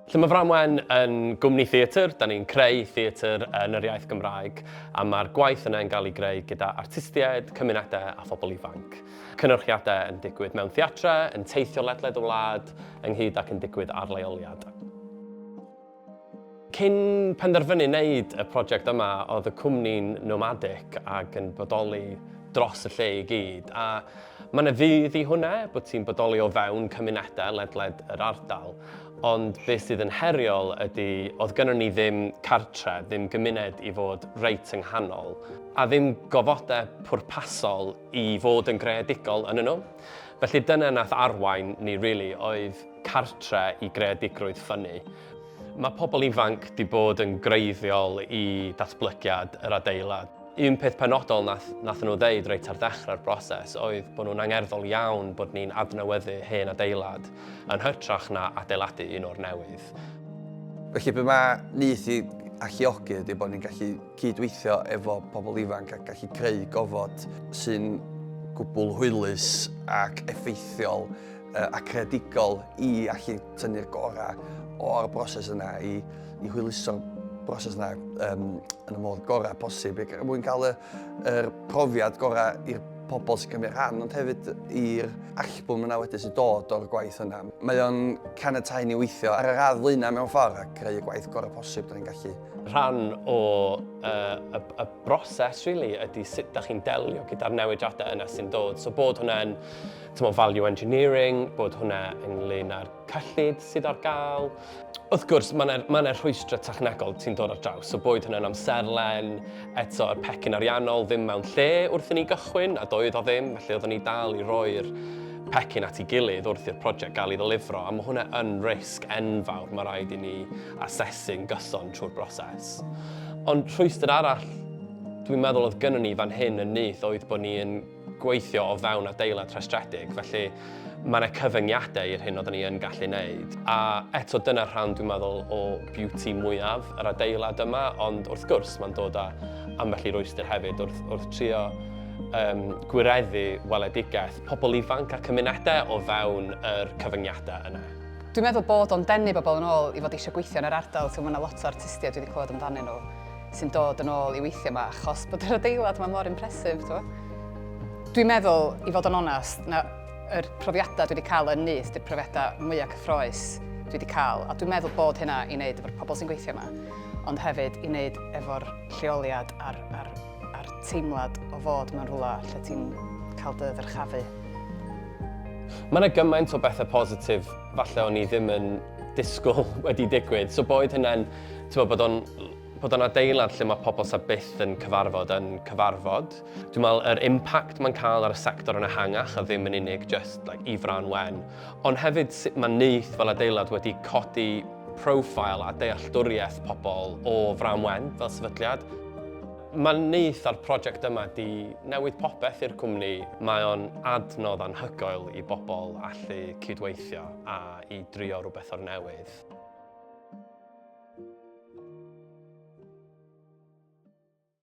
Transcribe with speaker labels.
Speaker 1: Lle mae Fran Wen yn gwmni theatr, da ni'n creu theatr yn yr iaith Gymraeg, a mae'r gwaith yna yn cael ei greu gyda artistiaid, cymunedau a phobl ifanc. Cynyrchiadau yn digwydd mewn theatrau, yn teithio ledled y wlad, ynghyd ac yn digwydd ar leoliad. Cyn penderfynu wneud y prosiect yma, oedd y cwmni'n nomadic ac yn bodoli dros y lle i gyd. A mae yna fudd i hwnna, bod ti'n bodoli o fewn cymunedau ledled yr ardal. Ond beth sydd yn heriol ydy, oedd gynnon ni ddim cartre, ddim gymuned i fod reit yng nghanol, a ddim gofodau pwrpasol i fod yn greadigol yn nhw. Felly dyna nath arwain ni really, oedd cartre i greadigrwydd ffynnu. Mae pobl ifanc 'di bod yn greiddiol i datblygiad yr adeilad. Un peth penodol nath, nath nhw ddeud reit ar ddechrau'r broses oedd bod nhw'n angerddol iawn bod ni'n adnewyddu hen adeilad yn hytrach na adeiladu un o'r newydd.
Speaker 2: Felly be mae Nyth i alluogi ydy bod ni'n gallu cydweithio efo pobl ifanc a gallu creu gofod sy'n gwbl hwylus ac effeithiol a creadigol i allu tynnu'r gorau o'r broses yna, i, i hwyluso'r broses yna um, yn y modd gorau posib, er mwyn cael y, yr profiad gorau i'r pobl sy'n cymryd rhan, ond hefyd i'r allbwn yna wedyn sy'n dod o'r gwaith yna. Mae o'n caniatáu ni weithio ar y radd flaenau mewn ffordd a creu y gwaith gorau posib da ni'n gallu.
Speaker 1: Rhan o uh, y, y broses, really, ydy sut da chi'n delio gyda'r newidiadau yna sy'n dod. So bod hwnna'n Tymod, value engineering, bod hwnna ynglyn â'r cyllid sydd ar gael. Wrth gwrs, mae yna ma rhwystrau technegol ti'n dod ar draws, so boed hwnna'n amserlen, eto y pecyn ariannol ddim mewn lle wrth i ni gychwyn, a doedd o ddim, felly oeddwn ni dal i roi'r pecyn at ei gilydd wrth i'r prosiect gael ei ddelifro, a mae hwnna yn risg enfawr mae rhaid i ni asesu'n gyson trwy'r broses. Ond rhwystr arall dwi'n meddwl oedd gynnon ni fan hyn yn Nyth oedd bod ni yn gweithio o fewn adeilad rhestredig, felly mae yna cyfyngiadau i'r hyn oeddwn ni yn gallu wneud. A eto dyna rhan dwi'n meddwl o beauty mwyaf yr adeilad yma, ond wrth gwrs mae'n dod â ambell i rwystr hefyd wrth, wrth trio um, gwireddu weledigaeth pobl ifanc a cymunedau o fewn yr cyfyngiadau yna.
Speaker 3: Dwi'n meddwl bod o'n denu bobl yn ôl i fod eisiau gweithio yn yr ardal, so mae yna lot o artistiaid dwi wedi clywed amdanyn nhw sy'n dod yn ôl i weithio yma achos bod yr adeilad yma mor impressive, t'mo'? Dwi'n meddwl, i fod yn onast, na yr profiadau dwi wedi cael yn Nyth di'r profiadau mwyaf cyffroes dwi wedi cael, a dwi'n meddwl bod hynna i wneud efo'r pobl sy'n gweithio yma, ond hefyd i wneud efo'r lleoliad a'r, a'r, a'r teimlad o fod mewn rhywle lle ti'n cael dy ddyrchafu.
Speaker 1: Mae yna gymaint o bethau positif falle o'n i ddim yn disgwyl wedi digwydd. So boed hynna'n, ti'n bod o'n bod o'n adeilad lle mae pobl sa byth yn cyfarfod yn cyfarfod. Dwi'n meddwl yr impact mae'n cael ar y sector yn ehangach a ddim yn unig just like, i Frân Wen. Ond hefyd sut mae Nyth fel adeilad wedi codi profile a dealltwriaeth pobl o Frân Wen fel sefydliad. Mae Nyth a'r prosiect yma di newid popeth i'r cwmni. Mae o'n adnodd anhygoel i bobl allu cydweithio a i drio rhywbeth o'r newydd.